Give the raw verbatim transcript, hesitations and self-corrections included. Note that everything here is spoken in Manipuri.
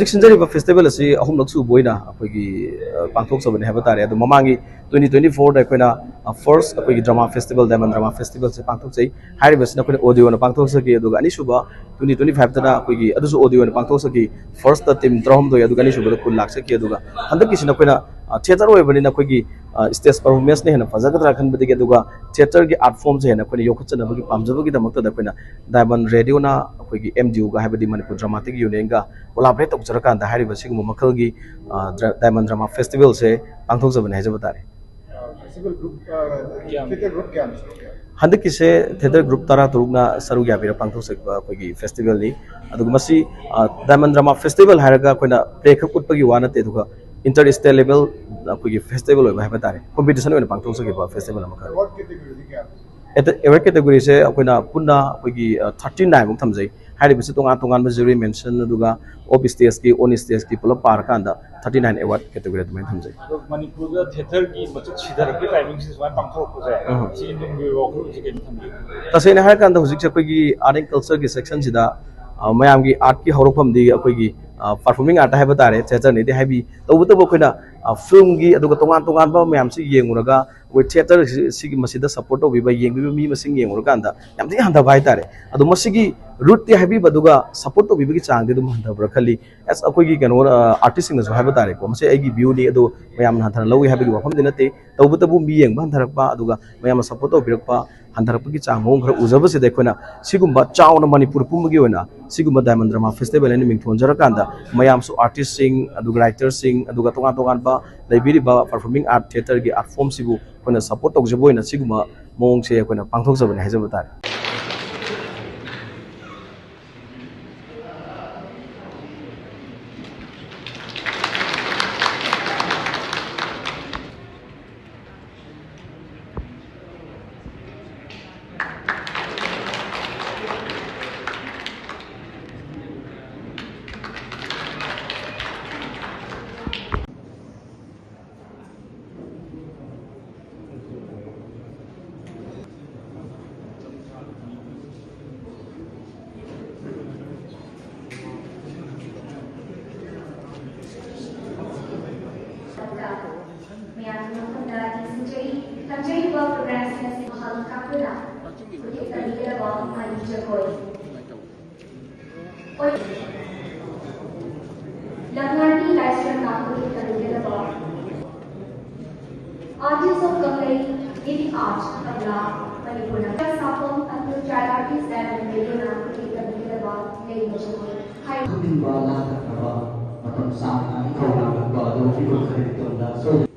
ꯍꯧꯖꯤꯛ ꯁꯤꯟꯖꯔꯤꯕ ꯐꯦꯁꯇꯤꯚꯦꯜ ꯑꯁꯤ ꯑꯍꯨꯝꯂꯛ ꯁꯨꯕ ꯑꯣꯏꯅ ꯑꯩꯈꯣꯏꯒꯤ, ꯑ, ꯄꯥꯡꯊꯣꯛꯆꯕꯅꯤ ꯍꯥꯏꯕ ꯇꯥꯔꯦ꯫ ꯑꯗꯣ ꯃꯃꯥꯡꯒꯤ ꯇ꯭ꯋꯦꯟꯇꯤ ꯇ꯭ꯋꯦꯟꯇꯤ ꯐꯣꯔꯗ ꯑꯩꯈꯣꯏꯅ, ꯑ, ꯐꯥꯔꯁ ꯑꯩꯈꯣꯏꯒꯤ ꯗ꯭ꯔꯃꯥ ꯐꯦꯁꯇꯤꯚꯦꯜ, ꯗꯥꯏꯃꯟ ꯗ꯭ꯔꯃꯥ ꯐꯦꯁꯇꯤꯚꯦꯜꯁꯦ ꯄꯥꯡꯊꯣꯛꯆꯩ꯫ ꯍꯥꯏꯔꯤꯕꯁꯤꯅ ꯑꯩꯈꯣꯏꯅ ꯑꯣꯗꯤꯑꯣꯅ ꯄꯥꯡꯊꯣꯛꯆꯈꯤ꯫ ꯑꯗꯨꯒ ꯑꯅꯤꯁꯨꯕ ꯇ꯭ꯋꯦꯟꯇꯤ ꯇ꯭ꯋꯦꯟꯇꯤ ꯐꯥꯏꯚꯇꯅ ꯑꯩꯈꯣꯏꯒꯤ ꯑꯗꯨꯁꯨ ꯑꯣꯗꯤꯑꯣꯅ ꯄꯥꯡꯊꯣꯛꯆꯈꯤ꯫ ꯐꯥꯔꯁꯇ ꯇꯤꯝ ꯇꯔꯥꯍꯨꯝꯗꯣꯏ, ꯑꯗꯨꯒ ꯑꯅꯤꯁꯨꯕꯗ ꯀꯨꯟ ꯂꯥꯛꯆꯈꯤ꯫ ꯑꯗꯨꯒ ꯍꯟꯗꯛꯀꯤꯁꯤꯅ ꯑꯩꯈꯣꯏꯅ, ꯑ, ꯊꯤꯌꯦꯇꯔ ꯑꯣꯏꯕꯅꯤꯅ ꯑꯩꯈꯣꯏꯒꯤ, ꯑ, ꯁ꯭ꯇꯦꯖ ꯄꯔꯐꯣꯔꯃꯦꯟꯁꯅ ꯍꯦꯟꯅ ꯐꯖꯒꯗ꯭ꯔꯥ ꯈꯟꯕꯗꯒꯤ, ꯑꯗꯨꯒ ꯊꯤꯌꯦꯇꯔꯒꯤ ꯑꯥꯔꯠ ꯐꯣꯔꯝꯁꯦ ꯍꯦꯟꯅ ꯑꯩꯈꯣꯏꯅ ꯌꯣꯛꯈꯠꯆꯅꯕꯒꯤ ꯄꯥꯝꯖꯕꯒꯤꯗꯃꯛꯇꯗ ꯑꯩꯈꯣꯏꯅ ꯗꯥꯏꯃꯟ ꯔꯦꯗꯤꯑꯣꯅ ꯑꯩꯈꯣꯏꯒꯤ ꯑꯦꯝ ꯗꯤ ꯌꯨꯒ, ꯍꯥꯏꯕꯗꯤ ꯃꯅꯤꯄꯨꯔ ꯗ꯭ꯔꯃꯥꯇꯤꯛ ꯌꯨꯅꯤꯌꯟꯒ ꯀꯣꯂꯥꯕꯣꯔꯦꯠ ꯇꯧꯖꯔꯀꯥꯟꯗ ꯍꯥꯏꯔꯤꯕ ꯁꯤꯒꯨꯝꯕ ꯃꯈꯜꯒꯤ, ꯑ, ꯗ꯭ꯔ-, ꯗꯥꯏꯃꯟ ꯗ꯭ꯔꯃꯥ ꯐꯦꯁꯇꯤꯚꯦꯜꯁꯦ ꯄꯥꯡꯊꯣꯛꯆꯕꯅꯤ ꯍꯥꯏꯖꯕ ꯇꯥꯔꯦ꯫ ꯐꯦꯁꯇꯤꯚꯦꯜ ꯒ꯭ꯔꯨꯞ, ꯑ, ꯀꯌꯥꯝ? ꯊꯤꯌꯦꯇꯔ ꯒ꯭ꯔꯨꯞ ꯀꯌꯥꯝ ꯁꯨꯔꯒꯦ? ꯍꯟꯗꯛꯀꯤꯁꯦ ꯊꯤꯌꯦꯇꯔ ꯒ꯭ꯔꯨꯞ ꯇꯔꯥ ꯇꯔꯨꯛꯅ ꯁꯔꯨꯛ ꯌꯥꯕꯤꯔ ꯄꯥꯡꯊꯣꯛꯆꯈꯤꯕ ꯑꯩꯈꯣꯏꯒꯤ ꯐꯦꯁꯇꯤꯚꯦꯜꯅꯤ꯫ ꯑꯗꯨꯒ ꯃꯁꯤ, ꯑ, ꯗꯥꯏꯃꯟ ꯗ꯭ꯔꯃꯥ ꯐꯦꯁꯇꯤꯚꯦꯜ ꯍꯥꯏꯔꯒ ꯑꯩꯈꯣꯏꯅ ꯄ꯭ꯂꯦ ꯈꯛ ꯎꯠꯄꯒꯤ ꯋꯥ ꯅꯠꯇꯦ, ꯑꯗꯨꯒ ꯏꯟꯇꯔ ꯁ꯭ꯇꯦꯠ ꯂꯦꯚꯦꯜ ꯑꯩꯈꯣꯏꯒꯤ ꯐꯦꯁꯇꯤꯚꯦꯜ ꯑꯣꯏꯕ ꯍꯥꯏꯕ ꯇꯥꯔꯦ, ꯀꯣꯝꯄꯤꯇꯤꯁꯟ ꯑꯣꯏꯅ ꯄꯥꯡꯊꯣꯛꯆꯈꯤꯕ ꯐꯦꯁꯇꯤꯚꯦꯜ ꯑꯃꯈꯛꯅꯤ꯫ ꯑꯦꯋꯥꯔꯗ ꯀꯦꯇꯦꯒꯣꯔꯤꯗꯤ ꯀꯌꯥ? ꯑꯦꯋꯥꯔꯗ ꯀꯦꯇꯦꯒꯣꯔꯤꯁꯦ ꯑꯩꯈꯣꯏꯅ ꯄꯨꯟꯅ ꯑꯩꯈꯣꯏꯒꯤ, ꯑ, ꯊꯥꯔꯇꯤ ꯅꯥꯏꯟꯃꯨꯛ ꯊꯝꯖꯩ꯫ ꯍꯥꯏꯔꯤꯕꯁꯤ ꯇꯣꯉꯥꯟ ꯇꯣꯉꯥꯟꯕ ꯖꯨꯔꯤ ꯃꯦꯟꯁꯟ, ꯑꯗꯨꯒ ꯑꯣꯐ ꯁ꯭ꯇꯦꯖꯀꯤ, ꯑꯣꯟ ꯁ꯭ꯇꯦꯖꯀꯤ ꯄꯨꯂꯞ ꯄꯥꯔꯀꯥꯟꯗ ꯊꯥꯔꯇꯤ ꯅꯥꯏꯟ ꯑꯦꯋꯥꯔꯗ ꯀꯦꯇꯦꯒꯣꯔꯤ ꯑꯗꯨꯃꯥꯏꯅ ꯊꯝꯖꯩ꯫ ꯑꯗꯣ ꯃꯅꯤꯄꯨꯔꯗ ꯊꯤꯌꯦꯇꯔꯒꯤ ꯃꯆꯨꯠ ꯁꯤꯊꯔꯛꯄꯒꯤ ꯇꯥꯏꯃꯤꯡꯁꯤ ꯁꯨꯃꯥꯏꯅ ꯄꯥꯡꯊꯣꯔꯛꯄꯁꯦ, ꯎꯝ꯫ ꯁꯤ ꯅꯨꯡꯒꯤ ꯋꯥꯈꯜꯂꯣꯟꯁꯤ ꯀꯩꯅꯣ ꯊꯝꯕꯤꯒꯦ? ꯇꯁꯦꯡꯅ ꯍꯥꯏꯔꯀꯥꯟꯗ ꯍꯧꯖꯤꯛꯁꯦ ꯑꯩꯈꯣꯏꯒꯤ ꯑꯥꯔꯠ ꯑꯦꯟ ꯀꯜꯆꯔꯒꯤ ꯁꯦꯛꯁꯟꯁꯤꯗ, ꯑ, ꯃꯌꯥꯝꯒꯤ ꯑꯥꯔꯠꯀꯤ ꯍꯧꯔꯛꯐꯝꯗꯤ ꯑꯩꯈꯣꯏꯒꯤ, ꯑ, ꯄꯔꯐꯣꯔꯃꯤꯡ ꯑꯥꯔꯠ ꯍꯥꯏꯕ ꯇꯥꯔꯦ, ꯊꯤꯌꯦꯇꯔꯅꯤꯗꯤ ꯍꯥꯏꯕꯤ, ꯇꯧꯕꯇꯕꯨ ꯑꯩꯈꯣꯏꯅ, ꯑ, ꯐꯤꯂꯝꯒꯤ ꯑꯗꯨꯒ ꯇꯣꯉꯥꯟ ꯇꯣꯉꯥꯟꯕ ꯃꯌꯥꯝꯁꯤ ꯌꯦꯡꯉꯨꯔꯒ ꯑꯩꯈꯣꯏ ꯊꯤꯌꯦꯇꯔ ꯁꯤ-, ꯁꯤꯒꯤ ꯃꯁꯤꯗ ꯁꯞꯄꯣꯔꯠ ꯇꯧꯕꯤꯕ, ꯌꯦꯡꯕꯤꯕ ꯃꯤ ꯃꯁꯤꯡ ꯌꯦꯡꯉꯨꯔꯀꯥꯟꯗ ꯌꯥꯝ ꯊꯤꯅ ꯍꯟꯊꯕ ꯍꯥꯏꯇꯥꯔꯦ꯫ ꯑꯗꯣ ꯃꯁꯤꯒꯤ ꯔꯨꯠꯇꯤ ꯍꯥꯏꯕꯤꯕ ꯑꯗꯨꯒ ꯁꯞꯄꯣꯔꯠ ꯇꯧꯕꯤꯕꯒꯤ ꯆꯥꯡꯗꯤ ꯑꯗꯨꯝ ꯍꯟꯊꯕ꯭ꯔꯥ ꯈꯜꯂꯤ꯫ ꯑꯁ, ꯑꯩꯈꯣꯏꯒꯤ ꯀꯩꯅꯣ, ꯑ, ꯑꯥꯔꯇꯤꯁꯁꯤꯡꯅꯁꯨ ꯍꯥꯏꯕ ꯇꯥꯔꯦꯀꯣ, ꯃꯁꯤ ꯑꯩꯒꯤ ꯚ꯭ꯌꯨꯅꯤ, ꯑꯗꯣ ꯃꯌꯥꯝꯅ ꯍꯟꯊꯅ ꯂꯧꯏ ꯍꯥꯏꯕꯒꯤ ꯋꯥꯐꯝꯗꯤ ꯅꯠꯇꯦ꯫ ꯇꯧꯕꯇꯕꯨ ꯃꯤ ꯌꯦꯡꯕ ꯍꯟꯊꯔꯛꯄ, ꯑꯗꯨꯒ ꯃꯌꯥꯝꯅ ꯁꯞꯄꯣꯔꯠ ꯇꯧꯕꯤꯔꯛꯄ ꯍꯟꯊꯔꯛꯄꯒꯤ ꯆꯥꯡ ꯃꯑꯣꯡ ꯈꯔ ꯎꯖꯕꯁꯤꯗ ꯑꯩꯈꯣꯏꯅ ꯁꯤꯒꯨꯝꯕ ꯆꯥꯎꯅ ꯃꯅꯤꯄꯨꯔ ꯄꯨꯝꯕꯒꯤ ꯑꯣꯏꯅ ꯁꯤꯒꯨꯝꯕ ꯗꯥꯏꯃꯟ ꯗ꯭ꯔꯃꯥ ꯐꯦꯁꯇꯤꯚꯦꯜ ꯍꯥꯏꯅ ꯃꯤꯡꯊꯣꯟꯖꯔꯀꯥꯟꯗ ꯃꯌꯥꯝꯁꯨ ꯑꯥꯔꯇꯤꯁꯁꯤꯡ, ꯑꯗꯨꯒ ꯔꯥꯏꯇꯔꯁꯤꯡ, ꯑꯗꯨꯒ ꯇꯣꯉꯥꯟ ꯇꯣꯉꯥꯟꯕ ꯂꯩꯕꯤꯔꯤꯕ ꯄꯔꯐꯣꯔꯃꯤꯡ ꯑꯥꯔꯠ ꯊꯤꯌꯦꯇꯔꯒꯤ ꯑꯥꯔꯠ ꯐꯣꯔꯝꯁꯤꯕꯨ ꯑꯩꯈꯣꯏꯅ ꯁꯞꯄꯣꯔꯠ ꯇꯧꯖꯕ ꯑꯣꯏꯅ ꯁꯤꯒꯨꯝꯕ ꯃꯑꯣꯡꯁꯦ ꯑꯩꯈꯣꯏꯅ ꯄꯥꯡꯊꯣꯛꯆꯕꯅꯤ ꯍꯥꯏꯖꯕ ꯇꯥꯔꯦ꯫ ꯍꯣꯏ꯫ ꯂꯝꯉꯥꯟꯕꯤ ꯂꯥꯏꯁ꯭ꯔꯝ ꯅꯥꯝ ꯈꯨꯗꯤꯡ ꯇꯝꯕꯤꯒꯗꯕ Artist of Kamlei, Living Art, ꯀꯪꯂꯥ, ꯃꯅꯤꯄꯨꯔꯅ ꯁꯥꯐꯝ ꯑꯗꯨ Child Artist and Media ꯅꯥꯝ ꯈꯨꯗꯤꯡ ꯇꯝꯕꯤꯒꯗꯕ ꯂꯩ ꯃꯁꯨ ꯍꯥꯏ꯫ ꯈꯪꯅꯤꯡꯕ ꯂꯥꯡꯇꯛꯅꯕ ꯃꯇꯝ ꯆꯥꯅ ꯏꯊꯧ ꯂꯥꯡꯂꯛꯄ ꯑꯗꯨ ꯃꯤꯀꯨꯞ ꯈꯔꯒꯤ ꯇꯨꯡꯗ ꯁꯣꯏꯗꯅ